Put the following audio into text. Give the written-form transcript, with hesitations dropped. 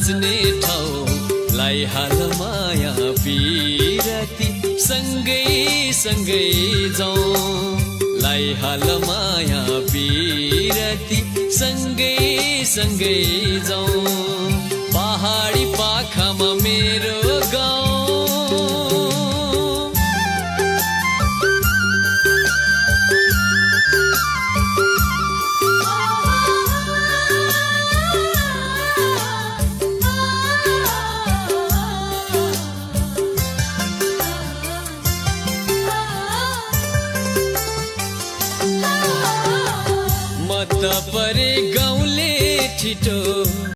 नाच्ने ठाउँलाई हाल माया पिरती सँगै सँगै जाउँ लाई हाल माया पिरती सँगै सँगै जाउँ